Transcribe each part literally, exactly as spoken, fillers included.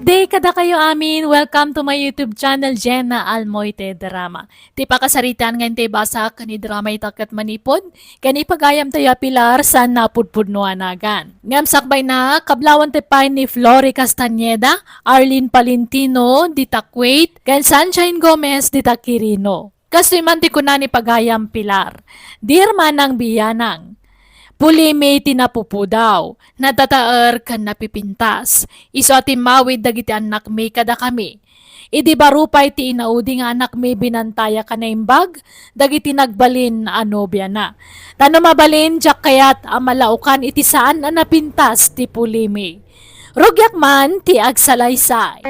Day kadakayo amin, welcome to my YouTube channel, Jenna Almoite Drama. Ti pakasaritaan nga intay basak ni drama ita ket manipud, ken ipagayamtayo a Pilar saan napudpudno a nagan. Ngem sakbayna, kablawanta pay ni Flory Castañeda, Arlene Palentino, dita Kuwait, ken Sunshine Gomez, dita Quirino. Kastoy man ti kuna ni pagayam Pilar, Dear Manang Biyanang, pulimi ti napupudaw, natataer ken napipintas. Isu a timmawid dagiti annakmi kadakami. Idi baro pay ti inaudi nga anakmi binantayak a naimbag dagiti nagbalin a nobiana. Ta no mabalin, diak kayat a malaokan iti saan a napintas ti pulimi. Rugiak man ti agsalaysay.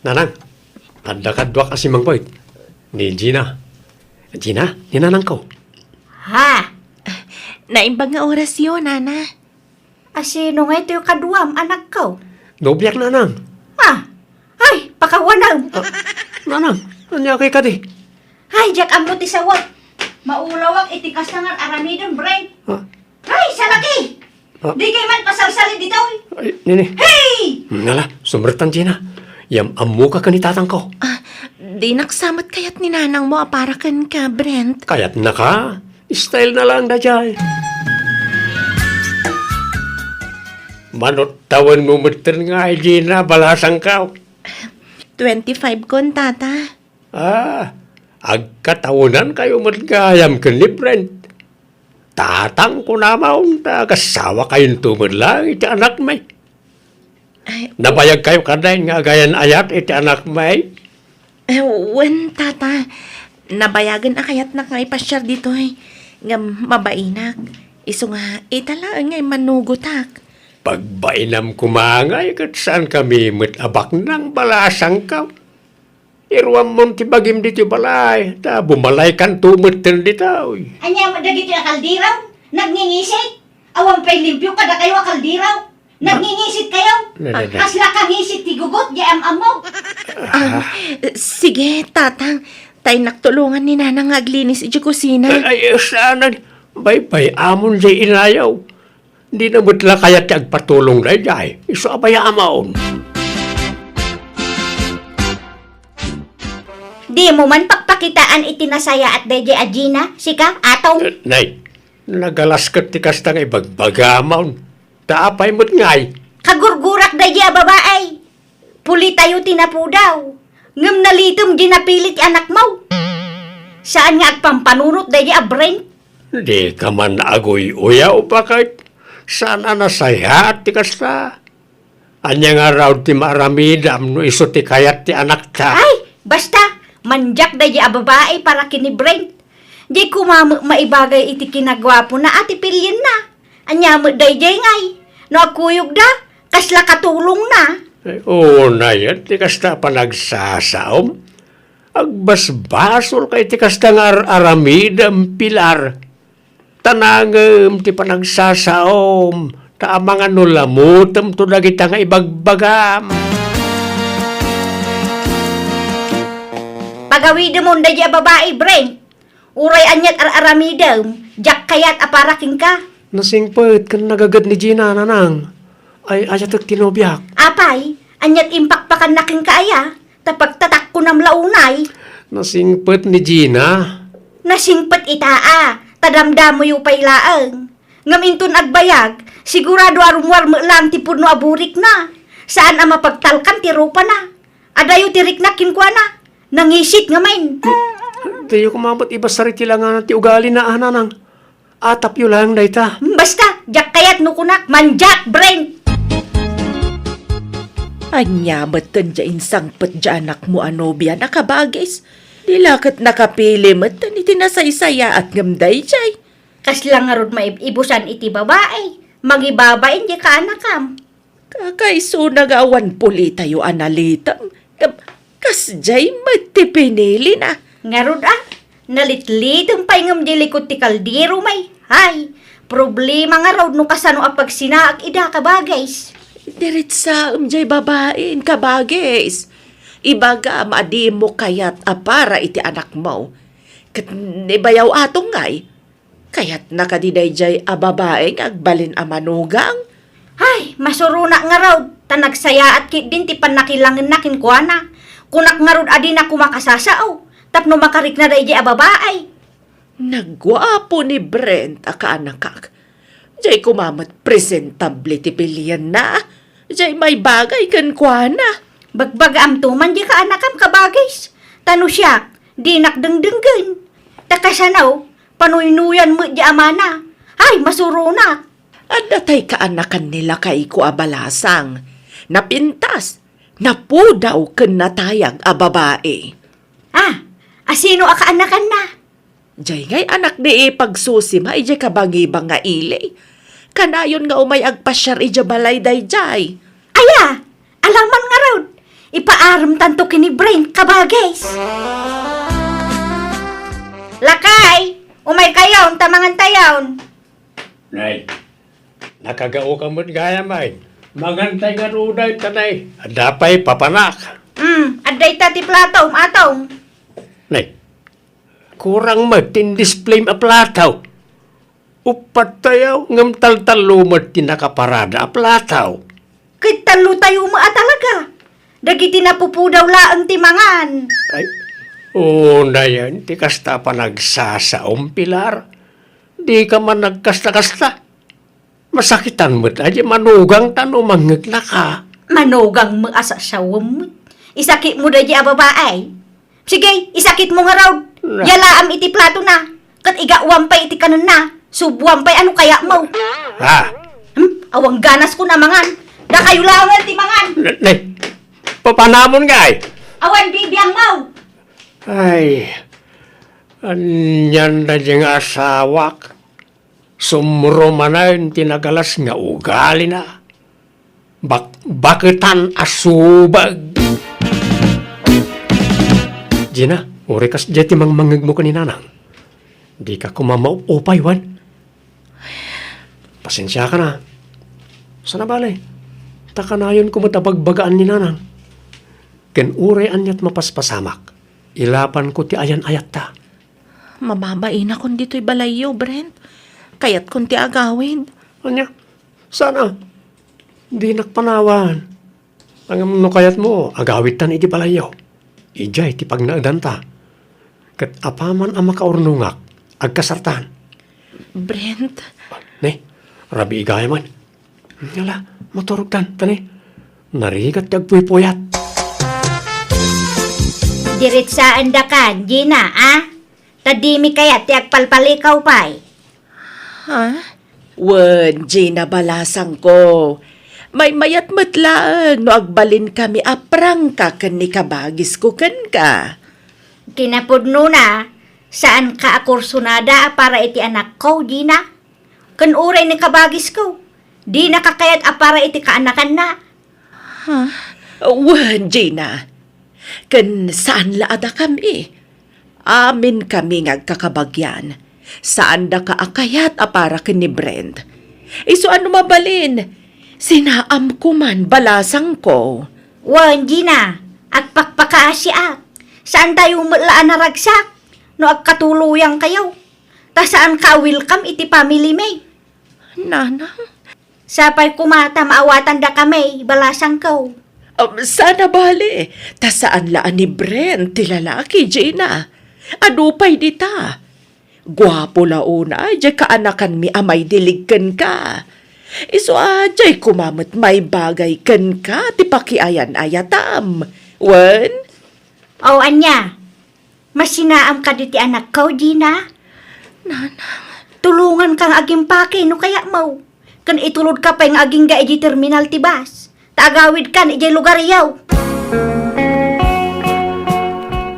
Nanang, adda kaduak a simangpet. Ni Gina. Gina, ni nanangko. Ha? Naimbag nga orasyo, nana. Asino ngay toy kaduam, anakko? Nobiak, nanang. Ha? Ay, pakawanam. Ah, nanang, ania kay kadi? Ay, diak ammo ti sawak. Maulawak iti kasta nga aramidem, Brent. Ha? Ay, salaki! Ah. Di kay man pasalsali ditoy. Ay, nini. Hey! Ngala, sumrektan, Gina. Yam-ammoka ken ni tatangko. Ah, dinak sa met kayat ni nanangmo a para kenka, Brent. Kayatnaka? Style na lang daydiay. Manut tawenmo metten nga, Gina, balasangko. Twenty-five kon, tata. Ah, agkatawenankayo met gayam ken ni Brent. Tatang, kunamon, ta agasawa kayonto met laeng iti anakmi. Ay, nabayagkayo kadi nga agayan-ayat iti anakmi? Eh, wen, tata. Nabayagen a kayatnak nga ipasiar ditoy. Ngem mabainak. Isu nga, ita laeng nga immanugotak. Pagbainam koma ngay ket saankami met a baknang, balasangko. Iruammon ti bagim ditoy balay, ta bumalaykanto metten ditoy. Ania met dagitoy a kaldero? Nagngingisit? Awan pay limpio kadakayo a kaldero? Nagngingisit kayo? Na, na, na. Kasla kangisit ti gugot, di am-ammo. Ah, sige, tatang. Tay nak tulongan ni nanang nga aglinis iti kusina. Ay, ay, saanen. Baybay-amon jay inayo. Dina met la kayat ti agpatulong daydiay. Isu a bay-amon. Dimo man pakpakitaan iti nasayaat daydiay a Gina, sika, Atong? Eh, nay, nagalas ket ti kasta nga ibagbagamon. Ta apay met ngay? Kagurgurak daydiay a babai. Pulitayo ti napudaw. Ngem nalitem di napili ti anakmo. Saan nga agpampanunot daydiay a Brent? Dika man aguy-uyaw, baket. Saan a nasayaat ti kasta? Ania ngarud ti maaramidam no isu ti kayat ti anakta? Ay, basta, mandiak daydiay a babai para ken ni Brent. Di koma met maibagay iti kinaguapona a ti pilienna. Ania met daydiay ngay? No agkuyogda, kasla katulongna. Ay, unay, ti kasta a panagsasaom. Agbasbasolka iti kasta nga ar-aramidem, Pilar. Ta nangem ti panagsasaom, ta amangan no lamutemto dagita nga ibagbagam. Pagawidemon daydiay a babai, Brent. Uray aniat ar-aramidem, diak kayat a para kenka. Nasingpet ken nagaged ni Gina, nanang. Ay, ayatek ti nobiak. Apay, aniat impakpakanna kenka aya? Ta pagtatakkonam la unay. Nasingpet ni Gina. Nasingpet ita a, ta damdamoyo pay laeng. Ngem inton agbayag, sigurado a rummuar met laeng ti pudno a burikna. Saan a mapagtalkan ti rupana. Adayo ti riknak kenkuana. Nangisit ngamin. Diyo koma met ibasar iti langana ti ugalina, a, nanang. Atapyo laeng dayta. Basta, diak kayat no kunak, mandiak, Brent! Ania met ken diay insangpet diay anakmo a nobiana, kabagis? Di la ket nakapili met iti nasaysayaat ngem daydiay. Kasla ngarud maib-ibusan iti babai, mangibabain diay kaanakam. Kakaisuna nga awan pulitayo a nalitem. Ngem kasdiay met ti pinilina. Ngarud a, nalitlitem pay ngem diay likud ti kaldero, may. Hay, problema ngarud no kasano a pagsinaak ida, kabagis. Diritsaem diay babain, kabagis. Ibagam a dimo kayat a para iti anakmo. Ket ni bayaw Atong ngay, Kayatna kadi daydiay a babai nga agbalin a manugang? Ay, masuronak ngarud, ta nagsayaat ketdin ti pannakilangenna kenkuana. Kunak ngarud a dinak koma kasasao, tapno makarikna daydiay a babai. Nagguapo ni Brent a kaanakak. Diay koma met presentable ti pilienna. Diay maibagay kenkuana. Bagbagaamto man diay kaanakam, kabagis. Ta no siak, dinak dengdenggen. Ta kasano, panuynoyan met diay amana. Ay, masuronak. Adda tay kaanakan ni lakayko a balasang. Napintas, napudaw ken natayag a babai. Ah, asino a kaanakanna? Diay ngay anak ni ipagsusima idiay kabangibang nga ili. Kanayon nga umay agpasiar idiay balay daydiay. Aya, alaman ngarud. Ipaaremtanto ken ni Brent, kabagis. Lakay, umay kayon, ta mangan tayon. Nay, nakagaoka met gayam ay. Mangantay ngarud dayta, nay. Adda pay papanak. Hmm, adda ita ti platom, atong. Nay, kurang met ti in-display a plato. Uppat tayo, ngem taltallo met ti nakaparada a plato. Ket tallo tayo met a talaga. Dagiti napupudaw laeng ti mangan. Ay, unayen ti kasta a panagsasaom, Pilar. Dika man nagkasta-kasta. Masakitan met a di manugangta no mangngegna ka. Manugang met a sasawem met. Isakitmo daydi a babae. Sige, isakitmo ngarud. Na. Yalaam iti platona. Ket igawam pay iti kanenna. Subuam pay a no kayatmo. Ha? Hmm? Awan ganaskon a mangan. Dakayo laengen ti mangan. Ne, ne. Papanamon nga ay? Awan bibiangmo. Ay, anian daydi nga asawak. Sumro manen ti nagalas nga ugalina. Bak-, baketan a subag. Gina, uray kasdiay ti mangmangngegmo ken ni Nanang. Dika koma maup-upay, wen? Pasensiakan a. Saan a bale, ta kanayonko met a bagbagaan ni Nanang. Ken uray aniat mapaspasamak, ilabanko ti ayan-ayatta. Mababainakon ditoy balayyo, Brent. Kayatkon ti agawid. Ania? Saan a? Dinak panawan. Ngem no kayatmo, agawidtan iti balayyo. Idiay ti pagnaedanta. Ket apaman a makaurnongak, agkasartan. Brent. Ne, rabii gayam man. Ala, maturogtan, ta ne, narigat ti agpuypuyat. Diretsaendakan, Gina, a? Ta dimi kayat ti agpalpalikaw pay. Ha? Wen, Gina, balasangko. Maymayat met laeng no agbalinkami a prangka ken ni kabagisko kenka. Kinapudnona, saanka a kursunada a para iti anakko, Gina? Ken uray ni kabagisko, dinaka kayat a para iti kaanakanna. Ha? Wen, Gina. Ken saan la a dakami. Aminkami nga agkakabagian. Saan daka a kayat a para ken ni Brent. Isu a no mabalin, sinaamko man, balasangko. Wen, Gina, agpakpakaasiak. Saantayo met la a naragsak no agkatuloyangkayo. Ta saanka a welcome iti family mi. Nanang? Sapay koma ta maawatandakami, balasangko. Um, saan a bale, ta saan la a ni Brent ti lalaki, Gina. Adu pay dita. Guapo la unay diay kaanakanmi a maidilig kenka. Isu a diay koma met maibagay kenka ti pakiayan-ayatam. Wen? O, ania? Masinaam kadi ti anakko, Gina? Nanang. Tulonganka nga agimpake no kayatmo. Ken itulodka pay nga agingga idiay terminal ti bus. Ta agawidkan idiay lugaryo.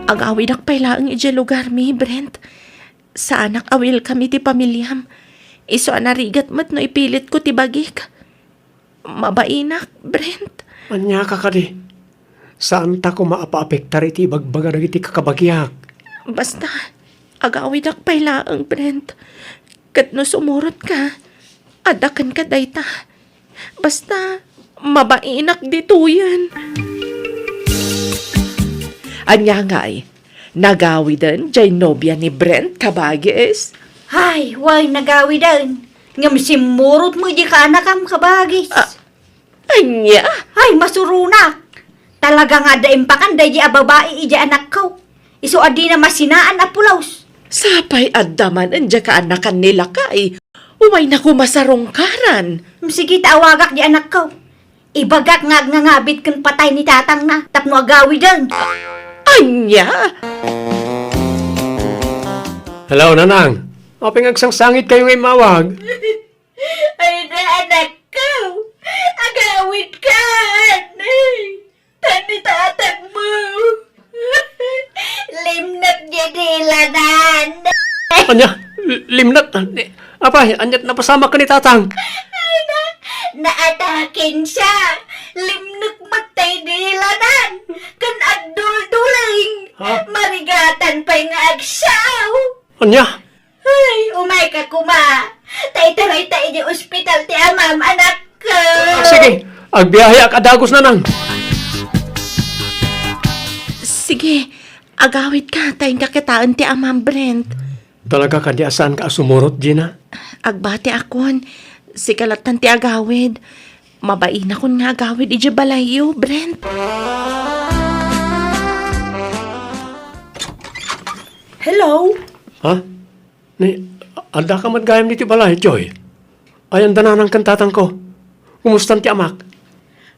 Agawidak pay laeng idiay lugarmi, Brent. Saanak a welcome iti pamiliam. Isu a narigat met no ipilitko ti bagik. Mabainak, Brent. Ania ka kadi? Saanta koma a paapektar iti ibagbaga dagiti kakabagiak. Basta, agawidak pay laeng, Brent. Ket no sumurotka, adda kenka dayta. Basta, mabainak ditoyen. Ania ngay, nagawiden diay nobia ni Brent, kabagis? Ay, way nagawiden. Ngem simmurot met di kaanakam, kabagis. Ah, ania? Ay, masuronak. Talaga nga adda impakan daydi a babai idi anakko. Isu a dina masinaan a pulos. Sapay adda man diay kaanakan ni lakay. Umayna koma sarungkaran. Sige ta awagak di anakko. Ibagak nga agngangabit ken patay ni tatangna tapno agawiden. Ania? Hello, Nanang. Apay nga agsangsangit kayo nga immawag? Ay na, anakko. Agawidka, anay. Tan ni tatangmo. Limnat diay dilanan. Ania? L-, limnat? Ni-, apay, aniat napasamak ken ni tatang? Ay na, naataken siya. Limnat met tay dilanan. Ken agdulduling. Ha? Marigatan pay nga agsaw. Ania? Ay, umayka koma. Ta itarayta idiay ospital ti amam, anakko. Ah, sige, agbiaheak a dagus, Nanang. Sige, agawidka, ta inka kitaen ti amam, Brent. Talaga kadi a saanka a sumurot, Gina? Agbatiakon, sika lattan ti agawid. Mabainakon nga agawid idiay balayyo, Brent. Hello? Ha? Ni, addaka met gayam ditoy balay, Joy? Ayan da Nanang ken tatangko. Kumustan ti amak?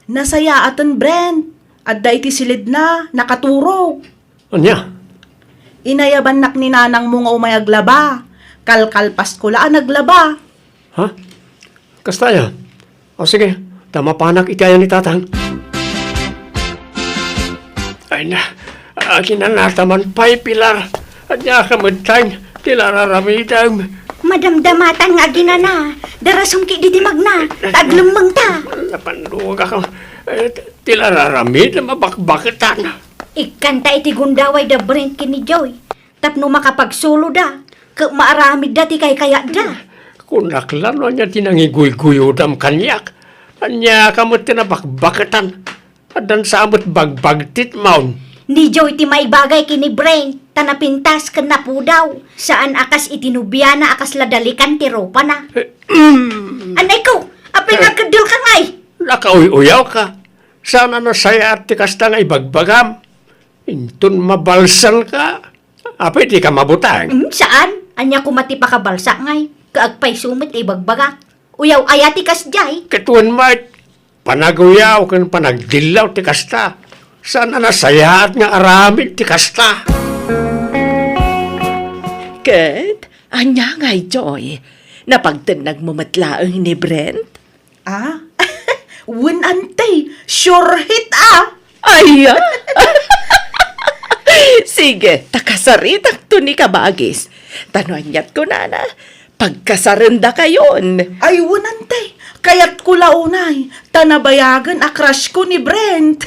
Nasayaaten, Brent. Adda iti silidna, nakaturog. Ania? Inayabannak ni nanangmo nga umay aglaba. Kalkalpasko la a naglaba. Ha? Kasta aya? O sige, ta mapanak iti ayan ni tatang. Ay na, aginanata man pay, Pilar. Ania ka met tay, ti la raramidem. Madamdamatan nga aginana, darasumki diti magna, ta aglemmengta. Napandugak. Eh, ti la raramid, mabakbaketan. Ikkanta iti gundaway da Brent ken ni Joy. Tapno makapagsuloda, ket maaramidda ti kaykayatda. Kunak la no ania ti nangiguyguyodam kaniak. Ania ka met ti nabakbaketan? Addan sa met bagbagtit maon. Ni Joy ti maibagay ken ni Brent, ta napintas ken napudaw. Saan a kas iti nobiana a kasla dalikan ti rupana. Eh, mm. Anay ko, apay nga agkeddel ka ngay? Nakauy-uyaw ka. Saan a nasayaat ti kasta nga ibagbagam. Inton mabalsan ka, apay di ka mabutang? Mm, saan? Ania koma ti pakabalsak ngay? Kaagpayso met ti ibagbagak. Uyaw aya ti kasdiay? Ket wen met, panaguyaw ken panagdillaw ti kasta. Saan a nasayaat nga aramid ti kasta? Ket, ania ngay, Joy? Napagtennagmo met laeng ni Brent? Ah? Wen, ante, sure hit, ah! Ay, ah! Sige, ta kasaritakto ni kabagis. Ta no aniat kunana, pagkasarendakayon. Ay, wen, ante, kayatko la unay, ta nabayagen a crush ko ni Brent.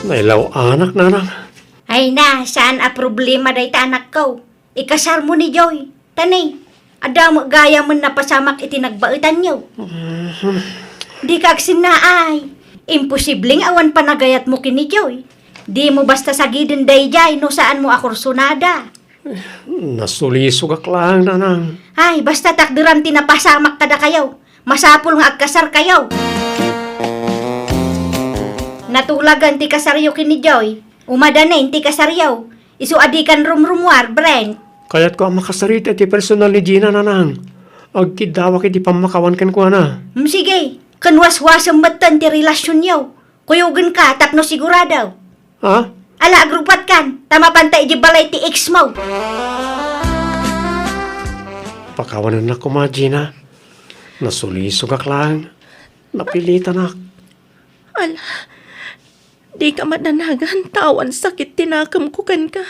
Nailaw-anak, Nanang. Ay na, saan a problema dayta, anakko. Ikasarmo ni Joy. Ta ni, adda met gayamen napasamak iti nagbaetanyo. Mhm. Dika agsinnaay. Imposible nga awan panagayatmo ken ni Joy. Dimo basta sagiden daydiay no saanmo a kursonada. Nasulisogak laeng, Nanang. Ay, basta takderam ti napasamak kadakayo. Masapul nga agkasarkayo. Natulagan ti kasaryo ken ni Joy. Umadanen ti kasaryo. Isu a dikan rumrumuar, Brent. Kayatko a makasarita iti personal ni Gina, Nanang. Agkiddawak iti pammakawan kenkuana. Hmm, sige. Ken waswasem metten ti relasionyo. Kuyogenka tapno sigurado. Ha? Ala, agrupatkan, ta mapanta idiay balay ti ex mo. Pakawanennak koma, Gina. Nasulisogak laeng. Napilitanak. Ala, dika madanagan ta awan sakit ti nakemko kenka.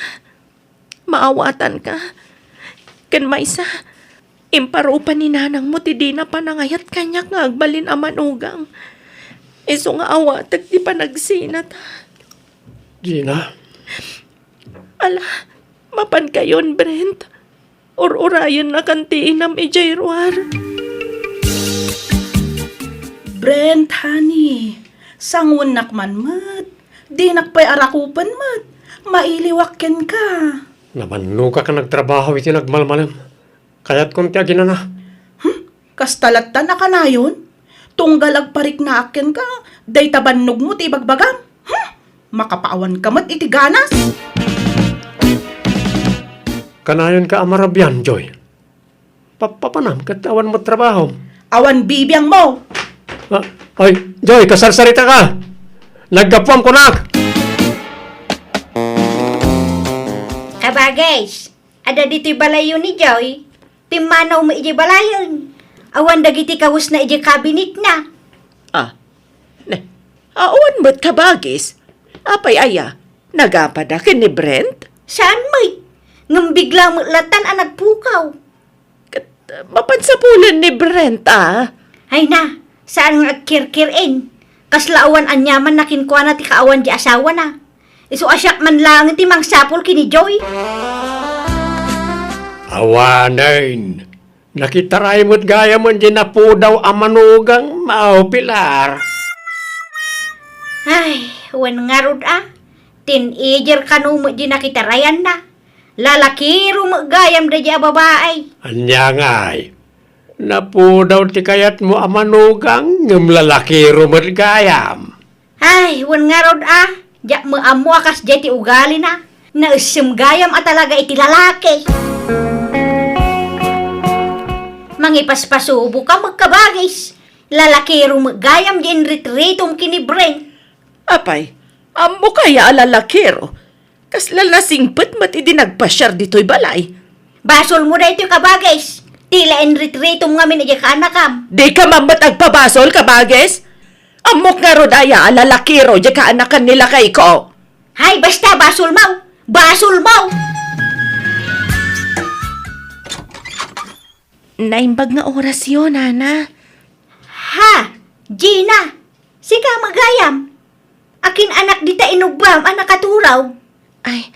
Maawatanka. Ken maysa, imparupa ni nanangmo ti dina panangayat kaniak nga agbalin a manugang. Isu nga awatek ti panagsinata. Gina. Ala, mapankayon, Brent. Ur-urayennakan ti inam idiay ruar. Brent, honey, sanguennak man met. Dinak pay arakupen met. Mailiwak kenka. Nabannogak a nagtrabaho iti nagmalmalem. Kayatkon ti aginana. Hmm? Kasta latta a kanayon? Tunggal agpariknaak kenka, dayta bannogmo ti ibagbagam? Hmm? Makapaawanka met iti ganas? Kanayonka a marabian, Joy. Pappapanam ket awan met trabahom. Awan bibiangmo! Ah, ay, Joy, kasarsaritaka! Naggapuam kunak! Kabagis, adda ditoy balayyo ni Joy. Pimmanaw met idiay balayen. Awan dagiti kawesna idiay kabinetna. Ah, ne, awan met, kabagis. Apay aya, nagapada ken ni Brent? Saan met. Ngem bigla met latan a nagpukaw. Ket, uh, mapan sapulen ni Brent, ah. Ay na, saan nga agkirkir-en. Kasla awan aniamanna kenkuana ti kaawan ti asawana. Isu a siak man laeng ti mangsapul ken ni Joy. Awanen, nakitaray met gayam diay napudaw a manugangmo, Pilar. Ay, wen ngarud a. Teenager kano met diay nakitarayanna. Lalakiro met gayam daydiay a babai. Ania ngay? Napudaw ti kayatmo a manugang, ngem lalakiro met gayam. Ay, wen ngarud a, diak met ammo a kasdiay ti ugalina. Naessem gayam a talaga iti lalaki. Mangipaspasuboka met, kabagis. Lalakiro met gayam diay inritritom ken ni Brent. Apay, ammoka aya a lalakiro? Kasla nasingpet met idi nagpasiar ditoy balay. Basolmo daytoy, kabagis. Ti la inritritom ngamin idiay kaanakam. Dika man met agpabasol, kabagis. Ammok ngarud aya a lalakiro diay kaanakan ni lakayko. Hay, basta, basolmo! Basolmo! Naimbag nga orasyo, nana. Ha? Gina! Sika met gayam? Akin anak dita inubam a nakaturaw? Ay,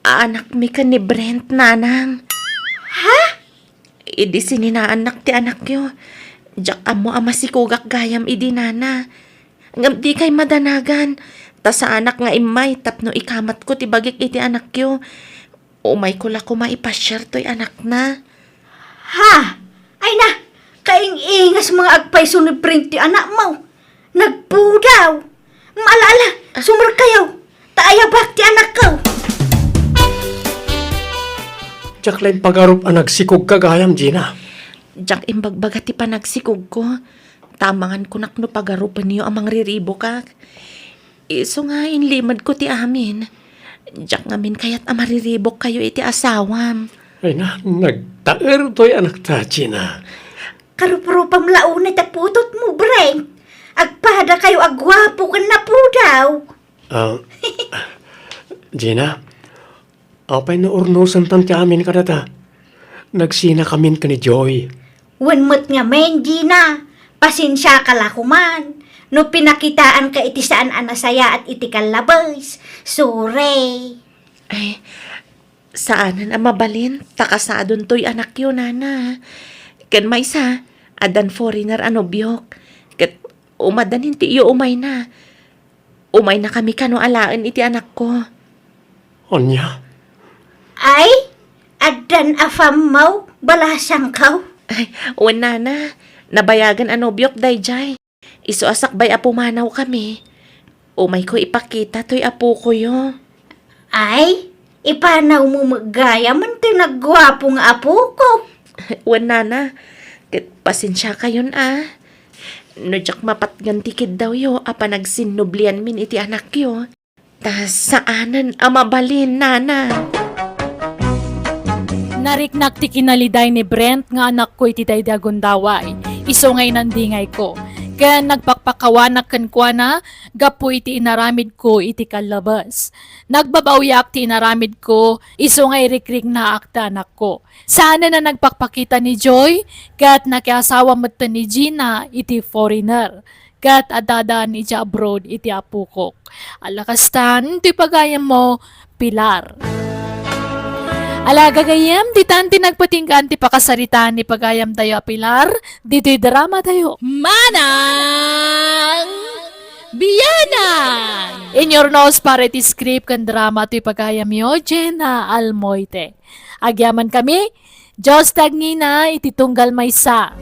anakmi ken ni Brent, nanang. Ha? Idi sininaannak ti anakyo, diak ammo a masikogak gayam idi, nana. Ngem dikay madanagan, ta saanak nga immay tapno ikamatko ti bagik iti anakyo. Umayko la koma ipasiar toy anakna. Ha? Ay na, kaing-ingasmo nga agpayso ni Brent ti anakmo. Nagpudaw. Maala-ala, sumurkayo. Ta ayabak ti anakko. Diak la impagarup a nagsikogka gayam, Gina. Diak imbagbaga ti panagsikogko. Ta amangan konak no pagarupenyo a mangriribokak. Isu nga inlimedko ti amin. Diak ngamin kayat a mariribokkayo iti asawam. Ay na, nagtaer toy anakta, Gina. Karuprupam la unay ta putotmo, Brent. Agpadakayo a guapo ken napudaw. Ah, Gina, apay no urnosentan ti amin kadata? Nagsinakamin ken ni Joy. Wen met ngamin, Gina. Pasensiaka la koman no pinakitaanka iti saan a nasayaat iti kallabes. Sorry. Ay, saanen a mabalin ta kasadon toy anakyo, nana. Ken maysa, addan foreigner a nobiok. Ket umaddanin ti iyo umayna. Umaynakami kano alaen iti anakko. Ania? Ay, addan a fammaw, balasangkaw. Ay, wen, nana. Nabayagen a nobiok daydiay. Isu a sakbay a pumanawkami, umayko ipakita toy apokoyo. Ay, ipanawmo met gayam toy nagguapo nga apoko. Wen, nana, ket pasensiakayon a. No diak mapatgan ti kiddawyo a panagsinnublianmin iti anakyo. Ta saanen a mabalin, nana. Nariknak ti kinaliday ni Brent nga anakko iti daydi a gundaway, isu nga inandingayko. Ken nagpakpakawanak kenkuana gapu iti inaramidko iti kallabes. Nagbabawiak ti inaramidko, isu nga irikriknaak ti anakko. Saanen a nagpakpakita ni Joy, ket nakiasawa metten ni Gina iti foreigner. Ket addadan idiay abroad iti apokok. Ala kastan, ti pagayammo, Pilar. Ala, gagayyem, ditan ti nagpatinggaan ti pakasaritaan ni pagayamtayo a Pilar, ditoy dramatayo. Manang Bianang! Senior Nos para iti script ken drama toy pagayamyo, Jenna Almoite. Agyamankami, Dios ti agngina iti tunggal maysa.